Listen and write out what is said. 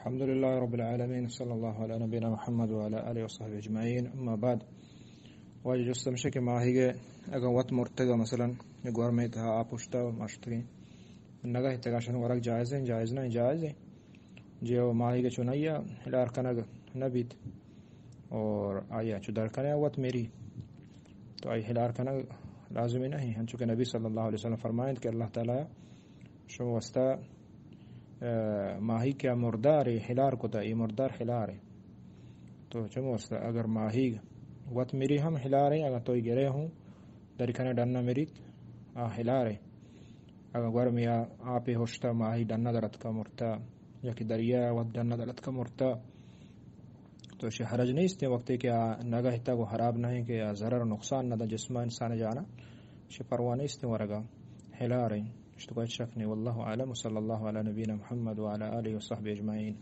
الحمد لله رب العالمين، صلى الله على نبينا محمد وعلى آله وصحبه أجمعين، أما بعد. واجہ جست ہمیش کہ ماہیگ اگاں وت مرتگ، مثلاً گورمے تہا آپ اشتگ، ماشتگیں نگہ تگا شن ورگ جائز ہیں؟ جائز نہیں، جائز ہیں. جی، او ماہیگ چنائی ہلار کنگ نہ بیت اور آیا چو در کنے وت میری، تو آئی ہلار کنگ لازمی نہیں. ہنچو کہ نبی صلی اللہ علیہ وسلم فرمائند کہ اللہ تعالی شما واسطہ، آ، ماہی کہ مردار ہلار کتا، یہ مردار ہلار ہے. تو چمو واسطہ اگر ماہی وت میری ہم ہلار ہے، اگر تو گرے ہوں در کنے ڈن نہ میریت، آ ہلار ہے. اگر گورمیا آپ ہشتا ماہی ڈن نہ درت کا مرتا، یا کہ دریا وت ڈن نہ درت کا مرتا، تو شے حرج نیست. وقتی کہ آ نگہ تگ و حراب نہیں کہ آ ضرر و نقصان نہ دا جسم انسان جانا، شے پرواہ نیست ورگا ہلار ہیں. اشتو کوئی شک نہیں. والله أعلم، وصلى الله على نبينا محمد وعلى آله وصحبه أجمعين.